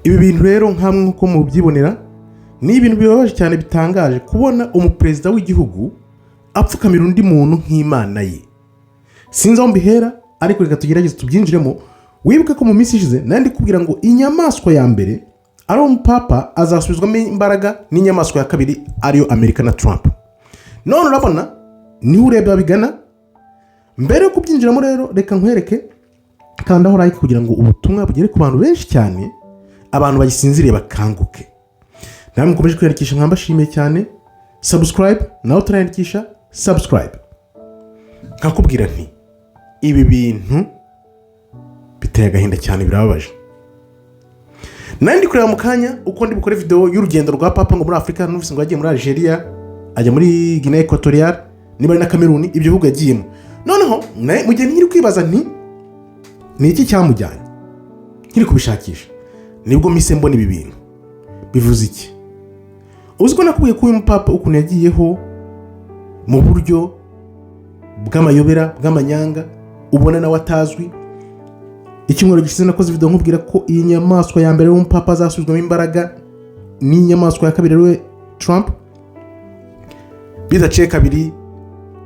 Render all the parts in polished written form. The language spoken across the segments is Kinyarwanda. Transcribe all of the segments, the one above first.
Ibi bintu rero, nkamwe nk'uko mubyibonera, ni ibintu bibabaje cyane, bitangaje kubona umuperezida w'igihugu apfukamira undi muntu nk'imana ye. Sinzi aho mbihera, ariko reka tugerageze tubyinjiremo. Wibuke ko mu minsi ishize nari ndi kubwira ngo inyamaswa ya mbere ari umupapa azasubizwamo imbaraga n'inyamaswa ya kabiri, ariyo Amerika na Trump. None urabona niho ureba bigana. Mbere yo kubyinjiramo rero, reka nkwereke. Kandaho like kugira ngo ubutumwa bugere ku bantu benshi cyane, abantu bagisinziriye bakanguke. Namwe mukomeje kwiyandikisha, nkambashimiye cyane. Subscribe nawe utariyandikisha, subscribe. Nkakubwira nti ibi bintu biteye agahinda cyane, birababaje. Nari ndi kureba mu kanya uko ndi bukore videwo y'urugendo rwa papa ngo muri Afurika. Numvise ngo yagiye muri Algeria, ajya muri Guinea Equatorial, niba ari na Cameroon, ibyo bihugu yagiyemo. Noneho mu gihe nkiri kwibaza nti ni iki cyamujyanye, nkiri kubishakisha, nibwo mpise mbona ibi bintu. Bivuze iki? Uzi ko nakubwiye ko uyu mupapa ukuntu yagiyeho mu buryo bw'amayobera, bw'amanyanga, ubona nawe atazwi. Icyumweru gishize nakoze video nkubwira ko iyi nyamaswa ya mbere y'umupapa azasubizwamo imbaraga n'inyamaswa ya kabiri, ariwe Trump. Bidaciye kabiri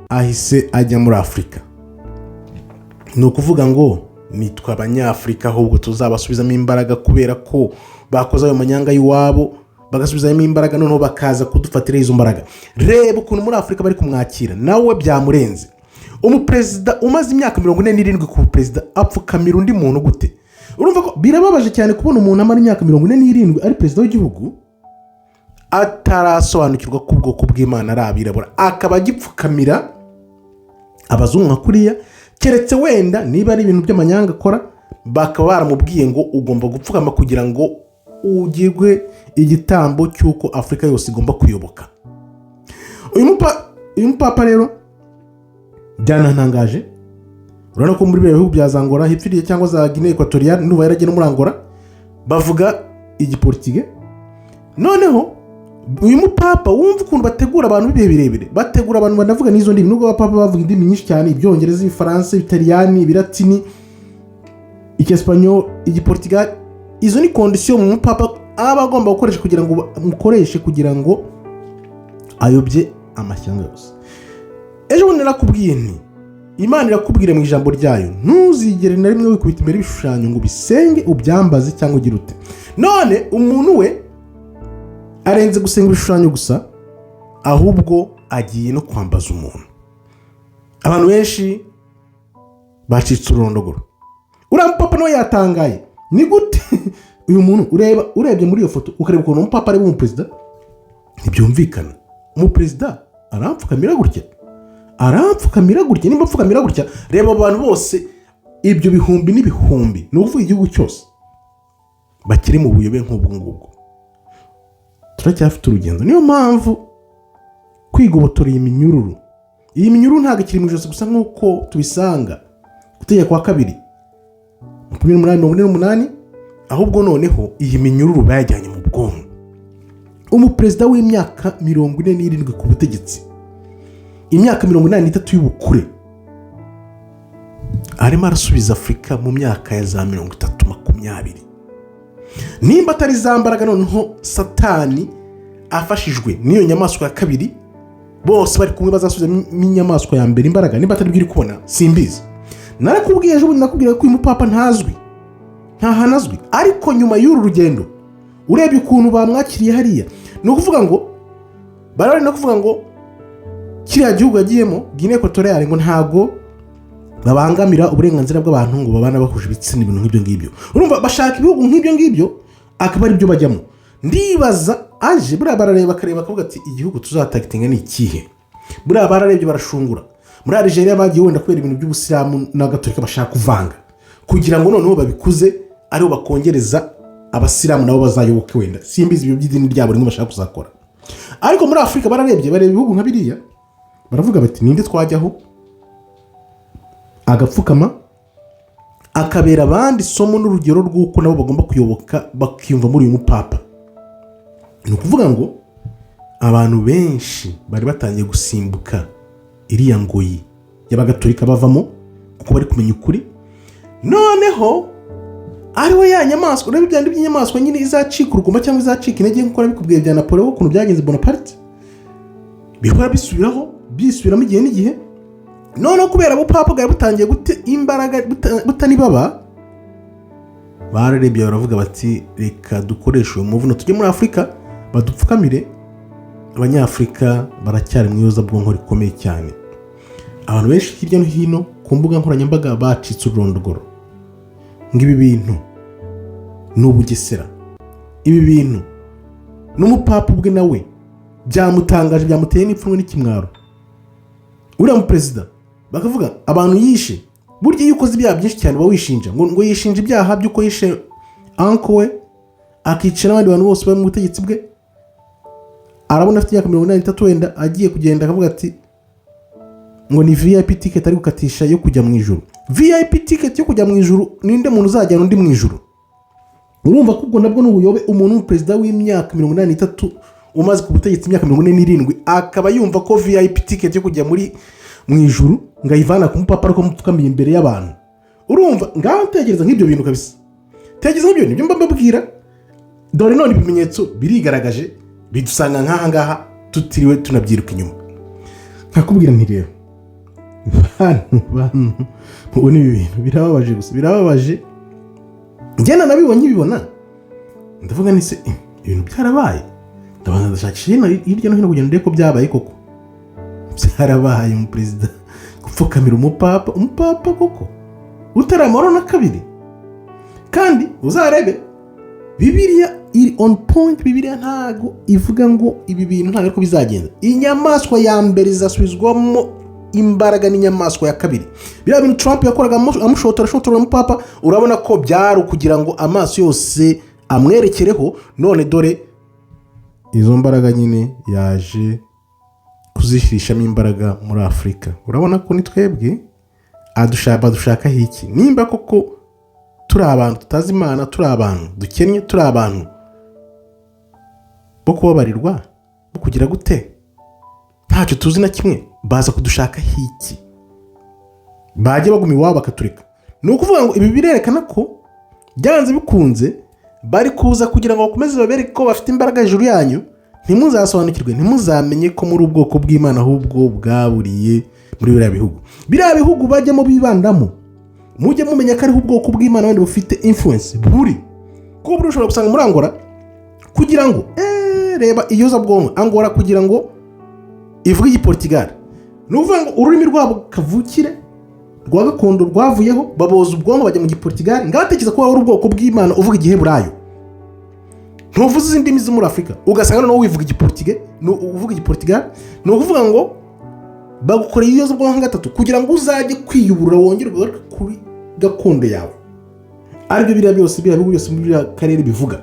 ahise ajya muri Afurika. Ni ukuvuga ngo nitwe Abanyafurika ahubwo tuzabasubizamo imbaraga, kubera ko bakoze ayo manyanga y'iwabo bagasubizamo imbaraga, noneho bakaza kudufatira izo mbaraga. Reba ukuntu muri Afurika bari kumwakira, nawe byamurenze. Umuperezida umaze imyaka 47 ku perezida apfukamira undi muntu gute? Urumva ko birababaje cyane kubona umuntu amara imyaka 47 ari perezida w'igihugu, atarasobanukirwa ko ubwoko bw'Imana ari abirabura, akaba agipfukamira abazungu nka kuriya. Keretse wenda niba ari ibintu by'amanyanga akora, bakaba baramubwiye ngo ugomba gupfukama kugira ngo ugirwe igitambo cy'uko Afurika yose igomba kuyoboka. Uyu mupapa rero byanantangaje. Urabona ko muri biriya bihugu bya za Angola hepfiriye cyangwa za Guinea Equatorial, nuba yaragiye no muri Angola, bavuga Igiportige. Noneho uyu mupapa, wumva ukuntu bategura abantu b'ibihe birebire, bategura abantu banavuga n'izo ndimi. Nubwo abapapa bavuga indimi nyinshi cyane, Ibyongereza, Ibifaransa, Ibitaliyani, Ibilatini, Icyesipanyol, Igiportugal, izo ni condition mu mupapa aba agomba gukoresha kugira ngo mukoreshe kugira ngo ayobye amashyanga yose. Ejo bundi narakubwiye nti Imana irakubwira mu ijambo ryayo: ntuzigere na rimwe wikubita imbere y'ibishushanyo ngo ubisenge, ubyambaze cyangwa ugire ute. None umuntu we arenze gusenga ibishushanyo gusa, ahubwo agiye no kwambaza umuntu. Abantu benshi bacitse ururondogoro. Uriya mupapa nawe yatangaye: ni gute uyu muntu ureba, urebye muri iyo foto ukareba ukuntu umupapa ari umuperezida, ntibyumvikana. Umuperezida arampfukamira gutya, arampfukamira gutya? Nimba apfukamira gutya, reba abantu bose, ibyo bihumbi n'ibihumbi, ni ukuvuga igihugu cyose bakiri mu buyobe nk'ubwo ngubwo. Turacyafite urugendo. Niyo mpamvu kwigobotora iyi minyururu, iyi minyururu ntabwo ikiri mu ijosi gusa nk'uko tubisanga Gutegeka kwa Kabiri 28:48, ahubwo noneho iyi minyururu bayajyanye mu bwonko. Umuperezida w'imyaka 47 ku butegetsi, imyaka 83 y'ubukure, arimo arasubiza Afurika mu myaka ya za 30, 20. Nimba atari za mbaraga, noneho Satani afashijwe n'iyo nyamaswa ya kabiri, bose bari kumwe, bazasubizamo inyamaswa ya mbere imbaraga. Nimba atari byo uri kubona, simbizi. Narakubwiye ejo bundi, nakubwira ko uyu mupapa ntazwi, nta hantu azwi. Ariko nyuma y'uru rugendo, urebye ukuntu bamwakiriye hariya, ni ukuvuga ngo bari bari no kuvuga ngo kiriya gihugu yagiyemo, Guinea Equatorial, ngo ntago babangamira uburenganzira bw'abantu ngo babana bahuje ibitsina, ibintu nk'ibyo ngibyo. Urumva bashaka ibihugu nk'ibyo ngibyo akaba ari byo bajyamo. Ndibaza aje buriya barareba, bakareba, bakavuga ati igihugu tuzatargetinga ni ikihe? Buriya bararebye, barashungura. Muri Algeria bagiye wenda kubera ibintu by'ubusilamu na gatolika bashaka kuvanga, kugira ngo noneho babikuze, ariho bakongereza abasilamu nabo bazayoboke. Wenda simbizi ibyo by'idini ryabo rimwe bashaka kuzakora. Ariko muri Afurika bararebye, bareba ibihugu nka biriya, baravuga bati ninde twajyaho agapfukama, akabera abandi isomo n'urugero rw'uko nabo bagomba kuyoboka, bakiyumva muri uyu mupapa? Ni ukuvuga ngo abantu benshi bari batangiye gusimbuka iriya ngoyi y'abagatolika bavamo, kuko bari kumenya ukuri. Noneho Ariwe ya nyamaswa. Urebe bya by'inyamaswa nyine izacika uruguma cyangwa izacika intege, nk'uko nabikubwiye bya Napoleon, ukuntu byagenze Bonaparte, bihora bisubiraho, bisubiramo igihe n'igihe. Noneho kubera ubupapa bwari butangiye guta imbaraga, butanibaba, bararebye baravuga bati: "Reka dukoreshe uyu muvuno, tujye muri Afurika badupfukamire." Abanyafurika baracyari mu iyozabwonko rikomeye cyane. Abantu benshi hirya no hino ku mbuga nkoranyambaga bacitse ururondogoro ngo ibi bintu ni ubugesera, ibi bintu n'umupapa ubwe nawe byamutangaje, byamuteye n'ipfunwe n'ikimwaro. Uriya muperezida bakavuga abantu yishe. Burya iyo ukoze ibyaha byinshi cyane uba wishinja, ngo yishinja ibyaha by'uko yishe uncle we, akica n'abandi bantu bose bari mu butegetsi bwe. Arabona afite imyaka 83, wenda agiye kugenda, akavuga ati ngo ni VIP ticket ari gukatisha yo kujya mu ijuru. VIP ticket yo kujya mu ijuru? Ninde muntu uzajyana undi mu ijuru? Urumva ko ubwo nabwo ni ubuyobe. Umuntu w'umuperezida w'imyaka 83, umaze ku butegetsi imyaka 47, akaba yumva ko VIP ticket yo kujya muri mu ijuru ngo ayivana ku mupapa ariko mupfukamiye imbere y'abantu. Urumva, ngaho tekereza nk'ibyo bintu kabisa, tekereza nk'ibyo bintu, ibyo mba mbabwira. Dore none ibimenyetso birigaragaje, bidusanga nk'aha ngaha tutiriwe tunabyiruka inyuma. Nkakubwira nti rero bantu, bantu mubona ibi bintu birababaje gusa, birababaje. Njyana nabibonye, nkibibona ndavuga nti: "Se ibintu byarabaye?" Ndabanza ndashakisha hirya no hino kugira ngo ndebe ko byabaye koko. Byarabaye. Umuperezida gupfukamira umupapa, umupapa koko utaramara na kabiri. Kandi uzarebe Bibiliya iri on point. Bibiliya ntago ivuga ngo ibi bintu ntabwo ariko bizagenda. Inyamaswa ya mbere izasubizwamo imbaraga n'inyamaswa ya kabiri. Biriya bintu Trump yakoraga amushotora, ashotora umupapa, urabona ko byari ukugira ngo amaso yose amwerekereho. None dore izo mbaraga nyine yaje kuzishyirishamo imbaraga muri Afurika. Urabona ko ni twebwe badushakaho iki? Nimba koko turi abantu tutazi Imana, turi abantu dukennye, turi abantu bo kubabarirwa, bo kugira gute, ntacyo tuzi na kimwe, baza kudushakaho iki? Bajya baguma iwabo bakatureka. Ni ukuvuga ngo ibi birerekana ko byanze bikunze bari kuza kugira ngo bakomeze babereke ko bafite imbaraga hejuru yanyu, ntimuzasobanukirwe, ntimuzamenye ko muri ubwoko bw'Imana, ahubwo bwaburiye muri biriya bihugu. Biriya bihugu bajyamo bibandamo, mujye mumenya ko ariho ubwoko bw'Imana wenda bufite influence buri, kuko buri ushobora gusanga muri Angola kugira ngo reba iyozabwonko, Angola kugira ngo ivuge Igiportigali, ni ukuvuga ngo ururimi rwabo kavukire rwa gakondo rwavuyeho, baboza ubwonko bajya mu Giportigali. Ngaho tekereza ko waba uri ubwoko bw'Imana uvuga Igiheburayo, ntuvuze izindi ndimi zo muri Afurika, ugasanga noneho wivuga Igiportige, uvuga Igiportigali. Ni ukuvuga ngo bagukoreye iyozabwonko nka gatatu kugira ngo uzajye kwiyuburura, wongere ugaruke kuri gakondo yawe, aribyo biriya byose, biriya bihugu byose muri biriya karere bivuga.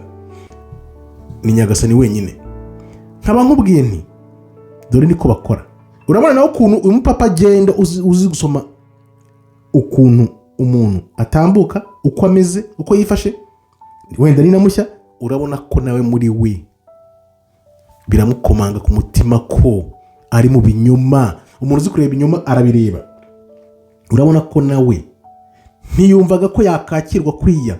Ni Nyagasani wenyine. Nkaba nkubwiye nti dore niko bakora. Urabona nawe ukuntu uyu mupapa agenda, uzi gusoma ukuntu umuntu atambuka, uko ameze, uko yifashe, wenda ni na mushya. Urabona ko nawe muri we biramukomanga ku mutima ko ari mu binyoma. Umuntu uzi kureba ibinyoma arabireba. Urabona ko nawe ntiyumvaga ko yakakirwa kuriya,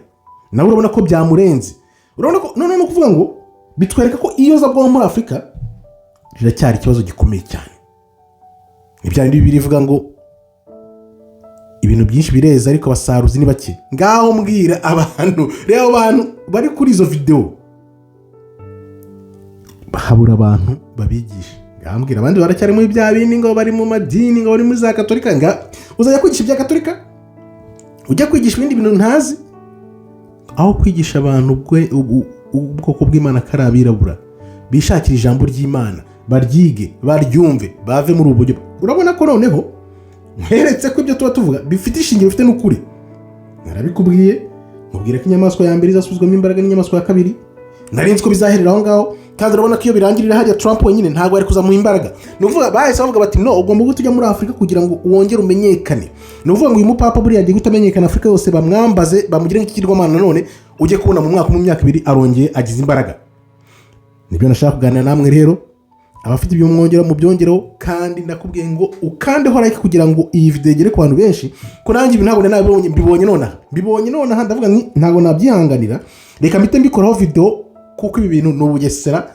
nawe urabona ko byamurenze. Urabona ko none ni ukuvuga ngo bitwereka ko iyozabwonko muri Afurika riracyari ikibazo gikomeye cyane. Ni bya bindi Bibiliya ivuga ngo ibintu byinshi bireza ariko abasaruzi ni bake. Ngaho mbwira abantu, reba abantu bari kuri izo videwo, habura abantu babigisha. Ngaho mbwira, abandi baracyari muri bya bindi ngo bari mu madini, ngo bari muri za Katolika. Nga uzajya kwigisha ibya Katolika, ujya kwigisha ibindi bintu ntazi, aho kwigisha abantu ubwoko bw'Imana ko ari abirabura, bishakira ijambo ry'Imana, baryige, baryumve, bave muri ubu buryo. Urabona ko noneho nkweretse ko ibyo tuba tuvuga bifite ishingiro, bifite n'ukuri. Narabikubwiye, nkubwira ko inyamaswa ya mbere izasubizwamo imbaraga n'inyamaswa ya kabiri. Nari nzi ko bizaherera aho ngaho, kandi urabona ko iyo birangirira hajya Trump wenyine ntabwo ari kuzamuha imbaraga. Ni ukuvuga bahise bavuga bati: "No, ugomba guhita ujya muri Afurika kugira ngo wongere umenyekane." Ni ukuvuga ngo uyu mupapa buriya agiye guhita amenyekana Afurika yose, bamwambaze, bamugire nk'ikigirwamana. Nanone ujye kubona mu mwaka, mu myaka 2 arongeye agize imbaraga. Nibyo nashaka kuganira namwe rero. Abafite ibyo mwongera mu byongereho, kandi ndakubwiye ngo ukandeho like kugira ngo iyi video igere ku bantu benshi, ko nanjye ibi ntabwo nari nabibonye, mbibonye nonaha, mbibonye nonaha. Ndavuga nti ntabwo nabyihanganira, reka mpite mbikoraho video, kuko ibi bintu ni ubugesera,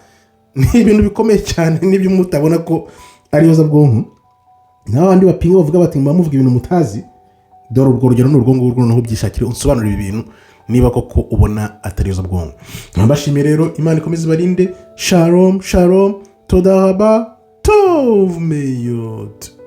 ni ibintu bikomeye cyane, n'ibyo mutabona ko ari iyozabwonko. N'abandi bapinga bavuga bati muba muvuga ibintu mutazi. Dore urwo rugero ni urwo ngurwo. Noneho byishakire unsobanurire ibi bintu niba koko ubona atari iyozabwonko. Mbashimiye rero, Imana ikomeze ibarinde. Shalom shalom, toda raba, tov meyod.